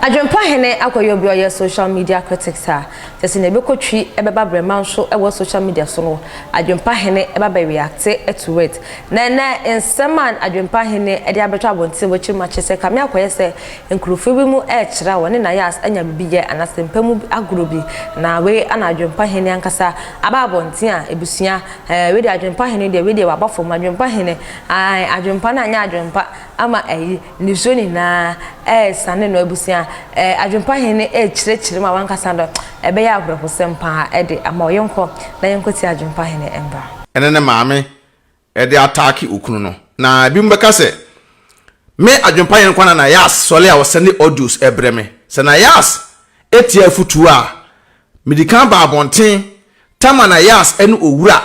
Adwempa Hene akɔyɛ obi a ɔyɛ social media critics a kyerɛ sɛ nea ɛbɛkɔtwi ɛbɛba brɛma nso wɔ social media so no, Adwempa Hene ɛba bɛ react to it. Na ɛnɛ nsɛm a Adwempa Hene de abɛto abɔnten wɔ akyiri mu akyerɛ sɛ kame akɔyɛ sɛ nkurɔfoɔ bi mu ɛrekyerɛ a wɔne Nayas anya biribi yɛ anaasɛ mpa mu agorɔ bi. Na wei ana Adwempa Hene ankasa aba abɔnten a abusua ɛɛ wei deɛ Adwempa Hene deɛ wei deɛ waba fam. Adwempa Hene ae Adwempa no anyɛ Adwempa ama ayi Nisuo nyinaa ɛresane no abusua ɛɛ adwempa hene ɛrekyerɛkyerɛ mu a wankasa no ɛbɛyɛ awerɛhosɛm paa ɛde ama wo. Yɛnkɔ na yɛnkɔ tie adwempa hene mbra. Ɛne ne maame de ataake okunu no. Na ebinom bɛka sɛ, Me adwempa hene kwan na Nayas sɔre a ɔsɛnde audios brɛ me. Sɛ Nayas tia afutuo a, medi kan ba abɔnten tam a Nayas ne owura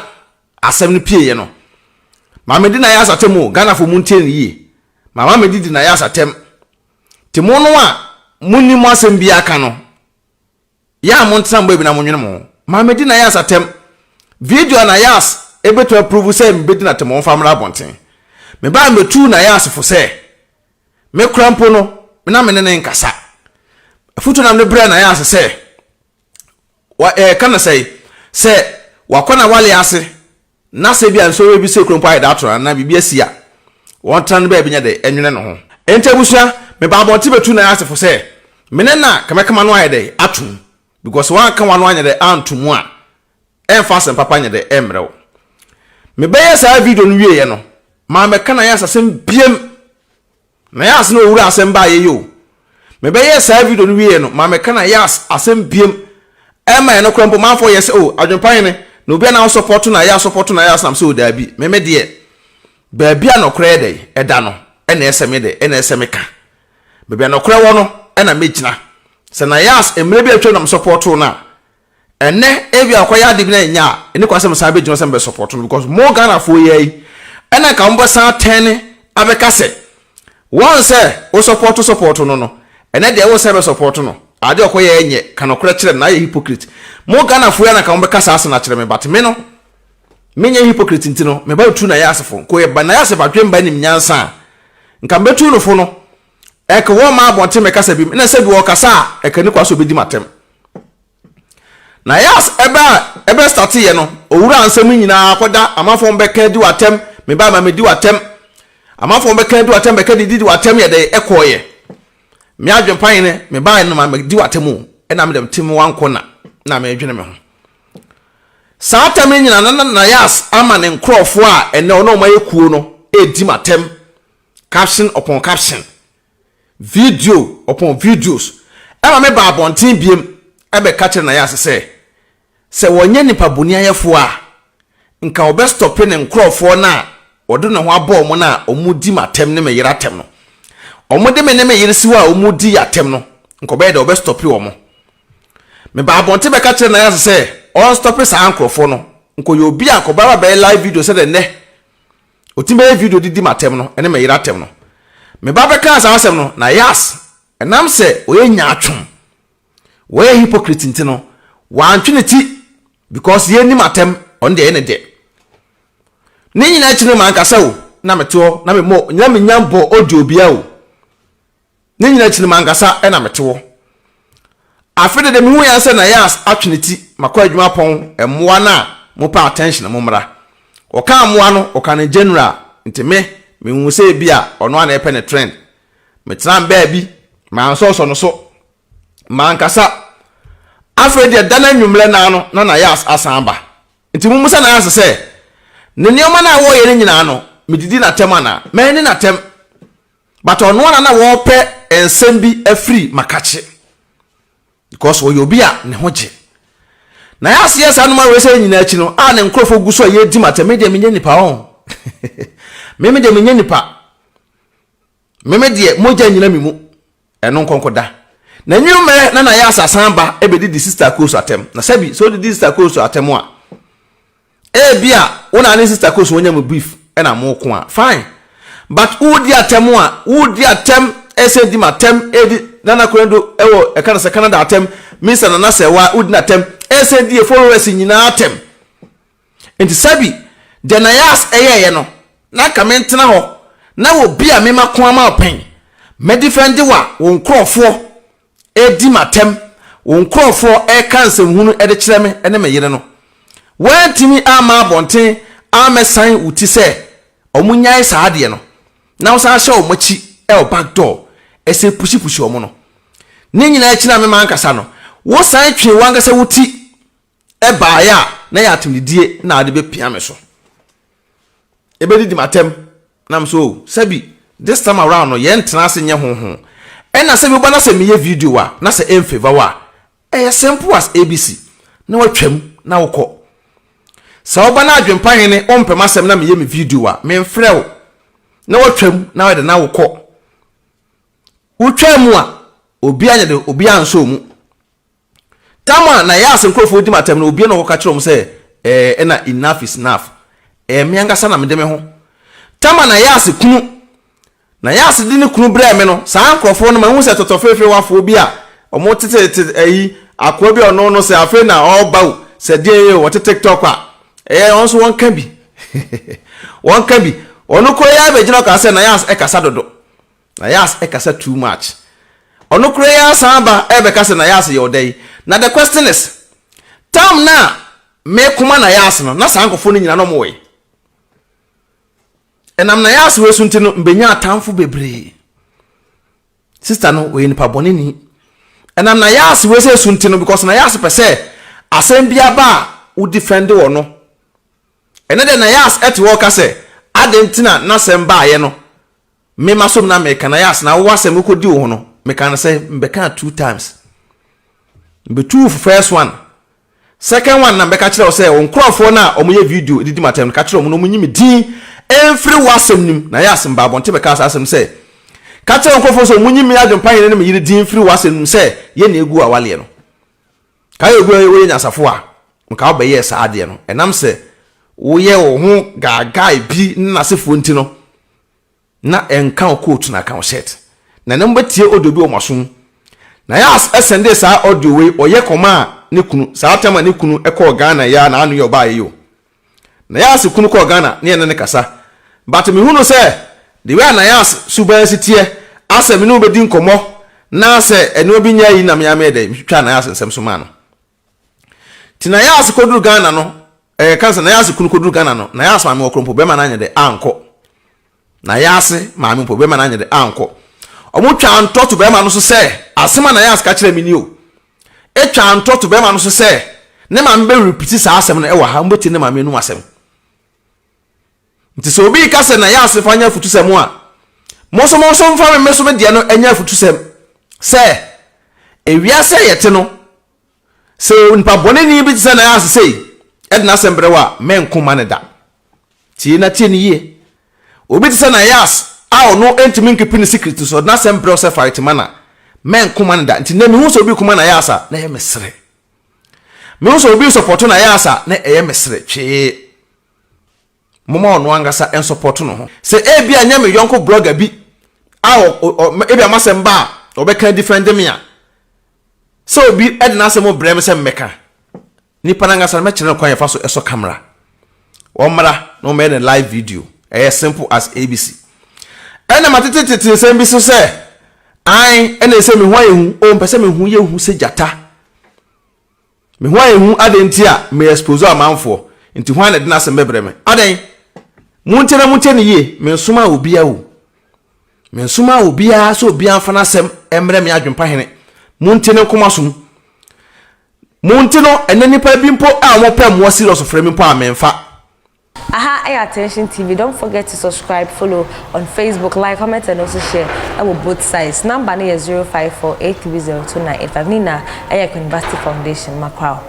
asɛm no pieeɛ no. Maame di Nayas atɛm o, Ghanafoɔ montie no yie. Mama me didi Nayas atɛm. Nti mo no a monni mo asɛm biara ka no, yɛ a montena mo baabi na monwene mo ho. Maame di Nayas atɛm. Video a Nayas ɛbɛtumi aprovu sɛ mebɛdi no atɛm ɔmfa mmra abɔnten. Mebaa mebɛtuu Nayas fo sɛ, me kora mpo no, na me ne no nkasa. Afutuo na mede brɛɛ Nayas sɛ, wa ɛka no sɛe, sɛ wakɔ n'awale ase na sɛ ebia nsɔhwɛ bi sɛ kuro mpo ayɛ da ato no anaa biribi asi a, wɔntena no baabi nyɛ dɛ nwene ne ho. Enti abusua, meba abɔnten bɛtu Nayase fo sɛ, me ne no a, ka mɛka m'ano ayɛ dɛ atom, because sɛ woanka w'ano anyɛ dɛ anto mu a, ɛmfa asɛm papa nyɛ dɛ ɛmmrɛ wo. Mebɛyɛɛ saa video no wieeɛ no, mammɛka Nayase asɛm biam. Na Yas ne owura asɛm baa yɛyɛ o. Me bɛ yɛɛ saa video no wieɛ no ma me ka na Yas asɛm biem ɛma ɛno koraa mpo manfoɔ yɛ sɛ o adwempa hene na obi a na wo sɔpɔto na Yas sɔpɔto na Yas nam sɛ o daabi me me deɛ baabi a nɔkorɛ yɛ dɛn ɛda no ɛna ɛsɛ me dɛ ɛna ɛsɛ me ka baabi a nɔkorɛ wɔ no ɛna me gyina sɛ na Yas mmerɛ bi atwam na me sɔpɔto no a Ɛnɛ ebia ɔkɔyɛ ade bi na ɛnyɛ a, ɛni kwan sɛ mesan bɛgyina hɔ sɛ mebɛ support no because mo Ghanafoɔ yi ara yi ɛna nka mobɛsan atɛne abɛka sɛ wɔn sɛ wo support support no no, ɛnɛ deɛ wo sɛ bɛ support no, ade ɔkɔyɛ ɛnyɛ, ka nokorɛ kyerɛ no na ayɛ hypocrite. Mo Ghanafoɔ yi ara na nka mobɛka saa asɛm no akyerɛ me but me no, menyɛ hypocrite nti no, meba bɛtu Nayasefo. Nka ɔyɛ ba Nayase badwemba nim nyansa a, nka mebɛtu no fo no, ɛnka wɔmma abɔnten mmɛkasa bi, ɛna sɛ bi ɔkasa a, ɛnka ɛni kwan sɛ ɔbɛdi m'atɛm. Na yas ɛbɛ a ɛbɛ starte yɛ no owura nsɛm nyinaa kɔda amanfoɔ bɛka di w'atɛm me ba ma me di w'atɛm amanfoɔ bɛka di w'atɛm bɛka didi di w'atɛm yɛ dɛ ɛkɔɔ yɛ me adwempa yene me ba no ma me di w'atɛm o ɛna me dɛm te me wankɔ na na me dwene me ho saa atɛm no nyinaa na na yas ama ne nkorɔfoɔ a ɛnɛ ɔno ɔmo ayɛ kuo no ɛdi m'atɛm caption upon caption. Video upon videos ɛma me baa abɔnten biem ɛbɛka kyerɛ Nayas sɛ, sɛ wɔnyɛ nipa boniayɛfoɔ a, nka wɔbɛ stɔpe ne nkorɔfoɔ no a wɔde ne ho abɔ wɔn no a wɔn di m'atɛm ne me yere atɛm no. Wɔn de me ne me yere si hɔ a wɔn di yɛ atɛm no, nka ɔbɛyɛ dɛ ɔbɛ stɔpe wɔn. Me baa abɔnten bɛka kyerɛ Nayas sɛ ɔnstɔpe saa nkorɔfoɔ no, nka ɔyɛ obi a nka ɔbɛba bɛyɛ live video sɛdeɛ nnɛ Otumi bɛyɛ video de di m'atɛm no ne me yere atɛm no. Me ba bɛkaa saa asɛm no, na Yas, ɛnam sɛ ɔyɛ nyaatwom, wɔyɛ hypocrite nti no, wantwe ne ti because yɛnni m'atɛm, ɔno deɛ ɛyɛ ne dɛ. Ne nyinaa akyi no mankasa o, na mete hɔ na memmɔ, na menya mbɔ audio biara o. Ne nyinaa akyi no mankasa na mete hɔ. Afe dede mehu yɛn sɛ Nayas atwe ne ti, makɔ adwuma pɔn, mmoa no a mopɛ attention no mommra. Ɔkaa mmoa no, ɔka no general, nti me, mehu sɛ ebia ɔno ara na ɛpɛ ne trend. Metenaa baabi, mansɔsɔ no so, mankasa. Afei deɛ da no anwummerɛ no ara no na Nayas asan aba. Nti mommisa Nayas sɛ, ne nneɛma no a wɔreyɛ no nyinaa no, medidi no atɛm anaa? Manni no atɛm. But ɔno ara na wɔpɛ nsɛm bi afiri makakye because ɔyɛ obi a ne ho gye. Na yɛ aseɛ saa noma wei sɛ nyinaa akyi no a ne nkurɔfoɔ gu so a yɛdi ma tɛ me deɛ menyɛ nipa ɔn me me deɛ menyɛ nipa me me deɛ mogya nyina me mu ɛno nkɔnkɔ da na nwummerɛ na na yɛ asasan ba ɛbɛdidi sister kosu atɛm na sɛbi sɛ wodidi sister kosu atɛm a Ebia wo na ne sister kɔ so wɔnya mo beef ɛna mo ko a fine but wodi atɛm a wodi atɛm ɛsɛ di ma atɛm ɛdi Nana Kwendu ɛwɔ ɛka no sɛ Canada atɛm Mr Nana Sɛwa wodi na atɛm ɛsɛ di yɛ followers nyinaa atɛm nti sɛbi deɛ Nayas ɛyɛɛyɛ no na nka mentena hɔ na wɔ bi a mema ko ama pɛn mɛdifɛnde wa wo nkorɔfoɔ. Redi m'atɛm, wo nkurɔfoɔ reka nsɛmhunu de kyerɛ me ne me yere no, woantumi amma abɔnten ammɛsan wo ti sɛ wɔnnyae saa adeɛ no, na wosan hyɛ wɔn akyi wɔ back door sɛ pusipusi wɔn no. Ne nyinaa akyi no a me mankasa no, wosan twee w'ankasa wo ti baeɛ a na ɛyɛ atemdidie na wode bɛpia me so. Ɛbɛdidi m'atɛm na me so oh, sɛbi this time around no yɛntena ase nyɛ ho ho. Ɛna sɛbi woba na sɛ meyɛ video a na sɛ ɛmfavour wo a, ɛyɛ simple as ABC na watwam na wokɔ. Sɛ woba na adwempa hene wompɛ m'asɛm na meyɛ me video a, memfrɛ wo na watwam na wayɛ dɛ na wokɔ. Wotwaa mu a, obiara nyɛ dɛ, obiara nsɔɔ mu. Tam a na Yas nkurɔfoɔ redi m'atɛm no, obiara na ɔkɔka kyerɛɛ wɔn sɛ, Ɛɛ, ɛna enough is enough. Ɛyɛ me ankasa na mede me ho. Tam a na Yas kunu, na Yas de ne kunu brɛɛ me no, saa nkurɔfoɔ no, mahu sɛ tɔtɔfeefewafoɔ bi a wɔtetete ayi, akoa bi a ɔno no sɛ afei na ɔreba o, sɛ deɛn o, wɔte TikTok a, ɛyɛ wɔn nso wɔnka bi. Wɔnka bi. Ɔno koraa yi ara bɛgyina hɔ kaa sɛ na Yas kasa dodo. Nayas kasa too much. Ɔno koraa yi ara san ba ɛbɛka sɛ Nayas yɛ ɔdɛ yi. Na the question is, time no a me koma Nayas no, na saa nkorɔfoɔ no nyinaa na ɔmo wɔ he? Ɛnam Nayas wei so nti no, mbɛnya atamfo bebree. Sister no, ɔyɛ nipa bɔne ni. Ɛnam Nayas wei sɛ so nti no, because Nayas pɛ sɛ asɛm bi aba a, wo defend ɔno. Ɛnɛ deɛ Nayas te hɔ reka sɛ, adɛn nti na n'asɛm baeɛ no, Me masom na meka na yas na wo asɛm wokɔ di wo ho no meka no sɛ mbɛka two times mbetu wo first one second one na mbɛka kyerɛ wo sɛ wo nkorɔfoɔ no a wɔn yɛ video didi matam no ka kyerɛ wɔn na wɔn nyi me din mfiri wo asɛm no mu na yas mbaa abɔnten bɛka saa asɛm sɛ ka kyerɛ wo nkorɔfoɔ sɛ wɔn nyi me adwempa hene ne me yere din mfiri wo asɛm no mu sɛ yɛ na egu awaleɛ no ka yɛ obi a woyɛ nyansafo a nka wobɛyɛɛ saa adeɛ no ɛnam sɛ woyɛ wo ho gaagae bi ne n'asefoɔ nti no Na ɛnka wo coat na ɛka wo shirt. Na na mobɛtie audio bi wɔ mo aso mu. Na Yas sɛndee saa audio wei ɔyɛ kɔmaa ne kunu saa tam a ne kunu kɔɔ Ghana yi ara na ano yi ɔbaeɛ yi o. Na Yas kunu kɔɔ Ghana ne yɛne no kasa but mehunu sɛ the way a na Yas suban si teɛ asɛ me ne wo bɛdi nkɔmmɔ na sɛ nnoɔma bi nyɛ ayi na me ara meyɛ dɛn metwitwaa Nayas nsɛm so maa no. Nti Nayas kɔduru Ghana no, ɛyɛ ka sɛ Nayas kunu kɔduru Ghana no, Nayas maame wɔ koro mpo bɛrima no anyɛ dɛ ankɔ. Nayas maame mpo bɛrima no anyɛ dɛ ankɔ. Wɔn twaa ntɔ to bɛrima no so sɛ, asɛm a Nayas ka kyerɛ me ni o. Etwaa ntɔ to bɛrima no so sɛ, ne maame bɛ repeat saa asɛm no ɛwɔ ha, wɔbɛtie ne maame anum asɛm. Nti sɛ obi reka sɛ Nayas fa nyɛ afutusɛm a, mo nso mo nso mfa me me so me deɛ no nyɛ afutusɛm sɛ, ewiase a yɛte no, Sɛ onipa bɔneni bi te sɛ Nayas sei de n'asɛm brɛ wo a, mɛnko mma no da. Tie na tie no yie. Obi te sɛ Nayas a ɔno ntumi nkeep ne secret nso, ɔde n'asɛm brɛ wo sɛ fight ma no a, mɛnko mma no da. Nti nnɛ mehu sɛ obi reko ma Nayas a, na ɛyɛ me sere. Mehu sɛ obi resɔpɔto Nayas a, na ɛyɛ me sere twee. Momma ɔno ankasa nsɔpɔto ne ho. Sɛ ebia nyɛ me yɔnko blogger bi a ebia m'asɛm ba a ɔbɛka defend me a, sɛ obi de n'asɛm brɛ me sɛ mmɛka, nipa no ankasa no mɛkyerɛ no kwan yɛfa so sɔ camera. Ɔmmra na ɔmmɛyɛ no live video. Ɛyɛ simple as ABC. Ɛna matetetete nsɛm bi so sɛ, ae, ɛna ɛsɛ me ho ayɛ hu. O, mpɛ sɛ me ho yɛ hu sɛ gyata. Me ho ayɛ hu adɛn nti a me expose amanfoɔ nti hwan na ɛde n'asɛm bɛbrɛ me adɛn montie na montie no yie mensomaa obiara o mensomaa obiara sɛ obiara mfa n'asɛm mmrɛ me adwempa hene montie ne nkoma so mu monti no ɛnɛ nipa bi mpo a wɔpɛ mmoa serious frɛ me mpo a memfa. Aha ɛyɛ Attention TV don't forget to subscribe follow on Facebook like comment and also share ɛwɔ both sides number no yɛ 0548302985 ne nyinaa ɛyɛ Queen Vasti Foundation Macrao.